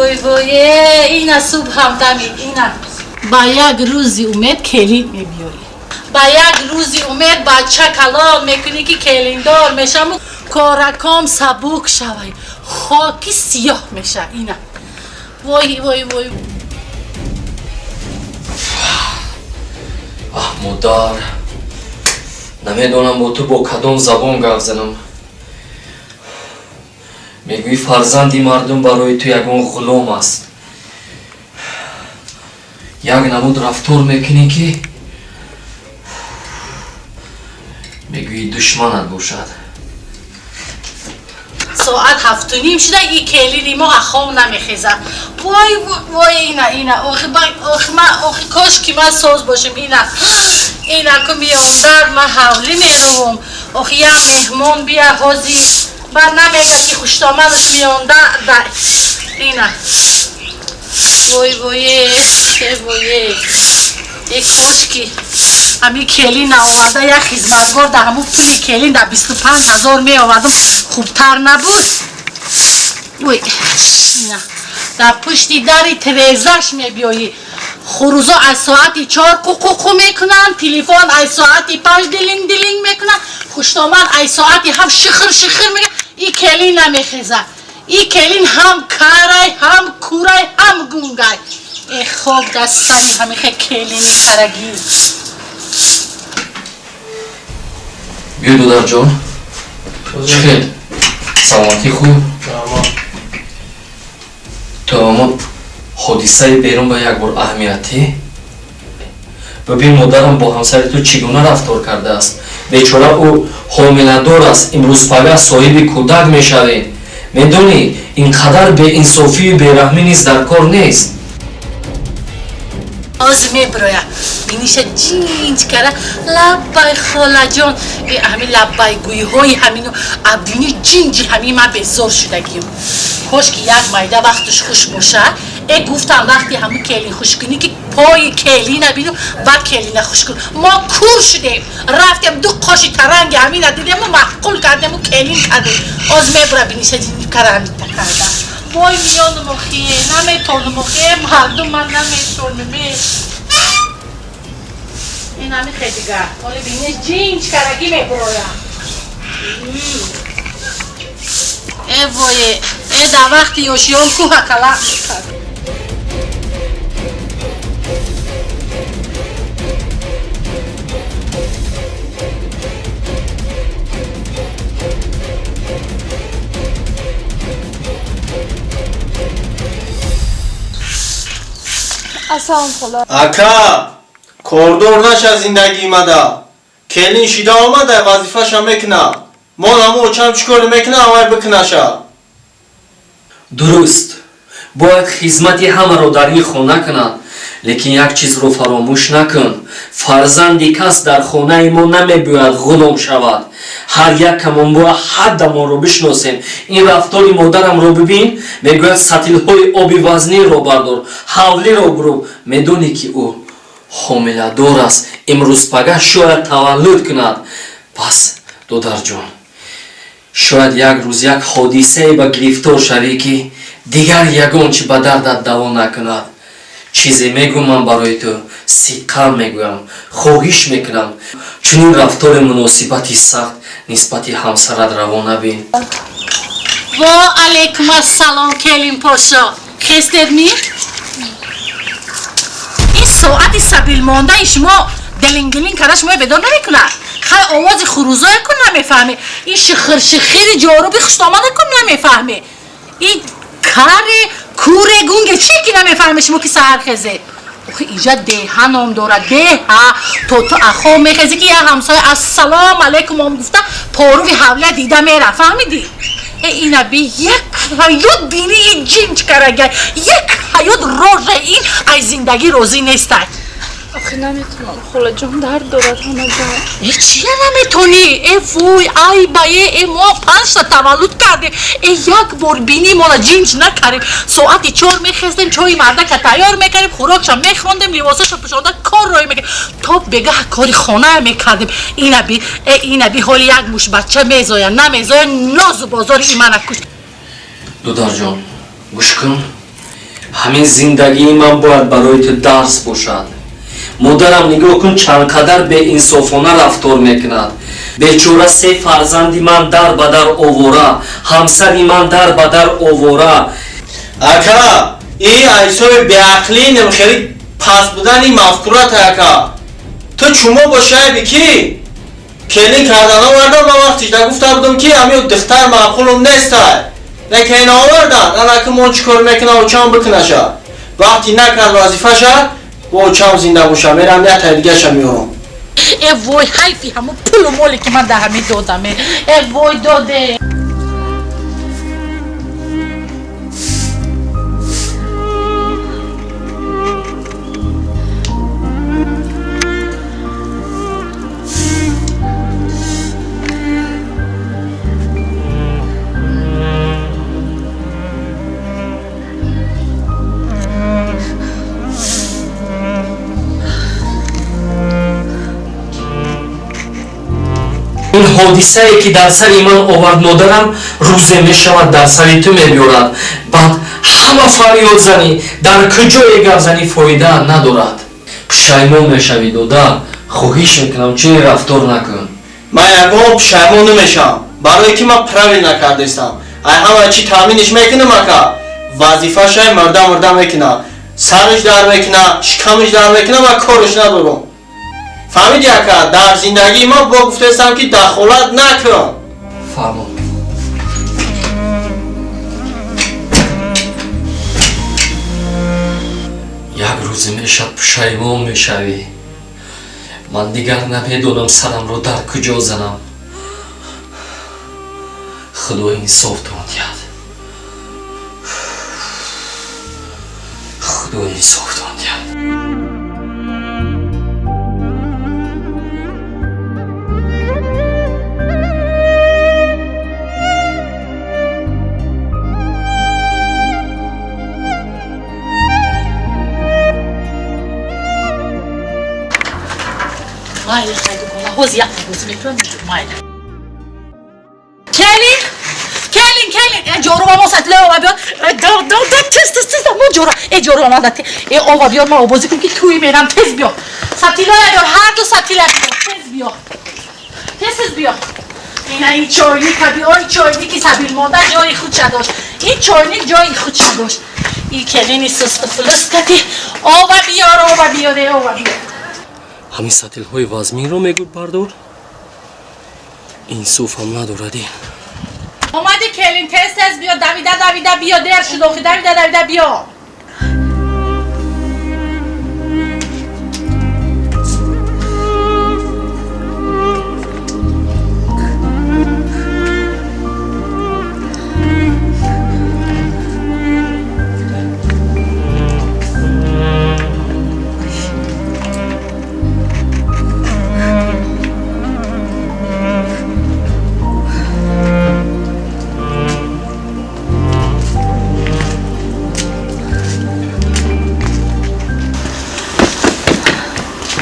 Вой вой, ина субҳ ҳам дамид, ина. Ба як рӯзи умед келин мебиёрӣ. Ба як рӯзи умед бача калон мекунӣ, ки келиндор мешаму кораком сабук шавай. Хоки сиёҳ меша ина. Вой вой вой. Аҳ, модар, намедонам бо ту бо кадом забон гап занам. Мегӯӣ, фарзанди мардум барои ту ягон ғулом аст. Як намуд рафтор мекунӣ, ки мегӯӣ душманат бошад. Соат 7:30 шуда, и келини мо ахов намехезад. Вой вой, ина, ина, охи, охи, ма, охи, кош ки ман соз бошем. Ина, ина, ку меомдар, ма ҳавлӣ мерувум. Охи, як меҳмон бия ҳози, баъд намега, ки хуштомадаш меонда да. Ина, вой вой, вой, э, кошки ҳами келин наоварда, як хизматгор да ҳамун пули келин да 25 000 меовардам, хубтар набуд? Ой, ина, дар пушти дари тирезаш мебиёӣ, хурӯзо аз соати 4 қуқуқу мекунанд, телефон аз соати 5 дилинг дилинг мекунанд, хуштомад аз соати 7 шихир шихир мекунад. И келин намехезад. И келин ҳам карай, ҳам курай, ҳам гунгай. Э, хоб дастани ҳамихе келини карагӣ. Биё, додарҷон, чӣ хел, саломатӣ хуб? То ҳамон ҳодисаи берун ба як бор аҳамиятӣ бибин, модарам бо ҳамсари ту чӣ гуна рафтор кардааст. Бечора, ӯ ҳомиладор аст, имрӯз пага соҳиби кӯдак мешавем. Медонӣ, ин қадар беинсофию бераҳмӣ низ дар кор нест. Ози мебироя, биниша ҷинҷ кара: «Лаббай, холаҷон». Ҳамин лаббайгӯиҳои ҳамину абдини ҷинҷи ҳамин ман безор шудагим. Кош ки як майда вақташ хуш боша. Э, гуфтам, вақти ҳамун келин хушкунӣ, ки пои келина бину, баъд келина хушкун. Мо кур шудем, рафтем, ду қоши таранги ҳамина дидему, маъқул кардему, келин кардем. Оз мебура, биниша ҷинҷ кара, ҳамита карда. Вой, миёнум, охие, наметонум, охие, мардум, ман наметонум. Ин ҳами хедига оли биниш ҷинҷ карагӣ мебуроя. Э вое, э, дар вақти ёшиён ку ҳакала мекард. Ассалом, хола. Ака, кордор наша. Зиндагӣ мада келин шида омада, вазифаша мекуна. Мо наму очам чӣ коре мекуна, авай бикунаша. Дуруст, бояд хизмати ҳамаро дар ин хона кунад, лекин як чизро фаромӯш накун: фарзанди кас дар хонаи мо намебояд ғулом шавад. Ҳар якамон бояд ҳаддамонро бишносем. Ин рафтори модарамро бибин: мегӯяд, сатилҳои оби вазнинро бардор, ҳавлиро бурӯ. Медонӣ, ки ӯ ҳомиладор аст, имрӯз пага шояд таваллуд кунад. Пас, додарҷон, шояд як рӯз як ҳодисае ба гирифтор шавӣ, ки дигар ягон чи ба дардат даво накунад. Чизе мегӯм ман барои ту, сидқан мегӯям, хоҳиш мекунам, чунин рафтори муносибати сахт нисбати ҳамсарат раво набин. Во алейкум ассалом, келин пошо, хестед ми? Ин соати сабилмондаи шумо дилингилин карда шумо бедор намекунад? Хай, овози хурӯзое кун намефаҳмӣ, ин шихир шихири ҷоруби хуштомада кун намефаҳмӣ, ин каре куре гунге чи ки намефаҳмӣ шумо, ки саҳар хезе? Охи, инҷа деҳа ном дорад, деҳа. То ту ахо мехезӣ, ки як ҳамсоя ассалому алайкум ом гуфта, поруви ҳавлия дида мера, фаҳмидӣ? Э, ина би, як ҳаёт бини, и ҷинҷ карага, як ҳаёт рожа, ин аз зиндагӣ розӣ нестай. Охи, наметонам, холаҷон, дард дорад ҳамаҷон. Э, чия наметонӣ? Э вой, ай ба, э, мо панҷта таваллуд кардем, э, як бор бини мола ҷинҷ накардем. Соати 4 мехестем, чои мардака тайёр мекардем, хӯрокша мехӯрондем, либосаша пӯшонда, кор роӣ мекардем, то бегаҳ кори хона мекардем. Ина би, э, ина би, ҳоли як муш бача мезоя, намезоя, нозу бозори имана куш. Додарҷон, гӯш кун. Ҳамин зиндагии ман бояд барои ту дарс бошад. Модарам нигоҳ кун, чанд қадар беинсофона рафтор мекунад. Бечора се фарзанди ман дар ба дар овора, ҳамсари ман дар ба дар овора. Ака, ин айсои беақлӣ немхели паст будани мафкурата, ака. Ту чумо бошайби ки келин кардан овардан, ман вақтиш да гуфта будам ки ҳамин духтар маъқулум нестай. Лекин овардан, анаки мон чӣ кор мекуна, очам бикунаша. Вақти накард вазифаша, бо очам зинда боша, мерам як тай дигаша меорам. Э вой, ҳайфи ҳамон пулу моле ки ман дар ҳамин додам. Э вой, доде. Ин ҳодисае ки дар сари ман овард модарам, рӯзе мешавад дар сари ту мебиёрад. Баъд ҳама фарёд занӣ, дар куҷое гап занӣ фоида надорад. Пушаймон мешавӣ, дода. Хоҳиш мекунам, чунин рафтор накун. Ман ягон пушаймон намешавам, барое ки ман правил накардаистам. Ай ҳама чӣ таъминиш мекунам, ака. Вазифашай мурда мурда мекуна, сариш дар мекуна, шикамиш дар мекуна, ман кориш надорам. Фаҳмиди, ака? Дар зиндагии ман бо гуфтаистам ки дахолат накун. Фармон. Як рӯзе мешавад, пушаймон мешавӣ. Ман дигар намедонам сарамро дар куҷо занам. Худо инсофтон диҳад, Худо инсофтон диҳад. Майли, хайду, ҳози як бозӣ мекунам, майли. Келин, келин, келин, э ҷору ма сатила ова биёд. Э да да да, тез тез тез, мо ҷору, э ҷору омада. Э ова биёд, ма обозӣ кунам ки туи мерам, тез биё. Сатила биёр, ҳар ду сатила биёр, тез биё. Тез тез биё. Ина ин чойник биё, ин чойники сабил монда ҷои худша дошт. Ин чойник ҷои худша дошт. Ин келини сусту фулус кати ова биёр, ова биёр, э ова биёр. Ҳамин сатилҳои вазминро мегӯд бардор, инсофам надорад ин. Омади, келин, тез тез биё, давида давида биё, дер шуд охи, давида давида биё.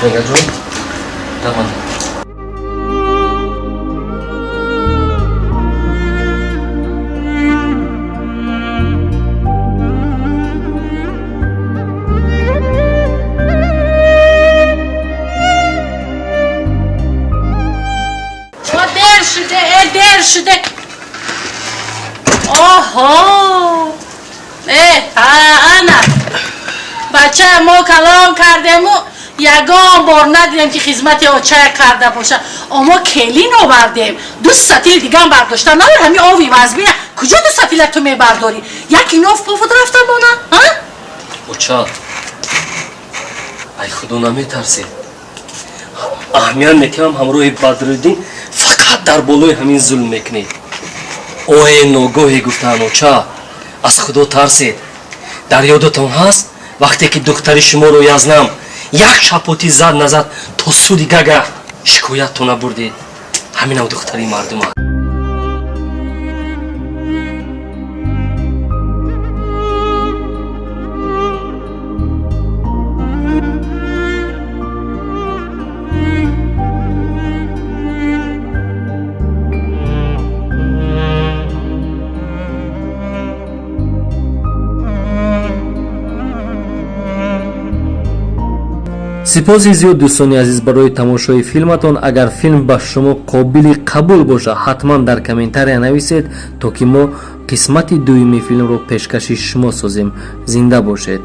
Мегаҷон, даван. О, дер шуде, э дер шуде. Оҳо! Э, ана. Бача мо калон кардему, ягон бор надидем ки хизмати очая карда боша. Омо келин овардем. Ду сатил дигам бардошта. Надор ҳами ови вазбина. Куҷо ду сатила ту мебардорӣ? Як иноф пофуд рафта мона, ҳа? Оча, ай худо наметарсед? Аҳамият метиҳам, ҳамроҳи Бадриддин фақат дар болои ҳамин зулм мекунед. Ое ногоҳе гуфтаанд, оча, аз худо тарсед. Дар ёдатон ҳаст, вақте ки духтари шуморо язнам як шапоти зад назад то суди гага шикояттона бурдед. Ҳаминам духтари мардум аст. Сипоси зиёд, дӯстони азиз, барои тамошои филматон. Агар филм ба шумо қобили қабул бошад, ҳатман дар комментария нависед, то ки мо қисмати дуюми филмро пешкаши шумо созем. Зинда бошед.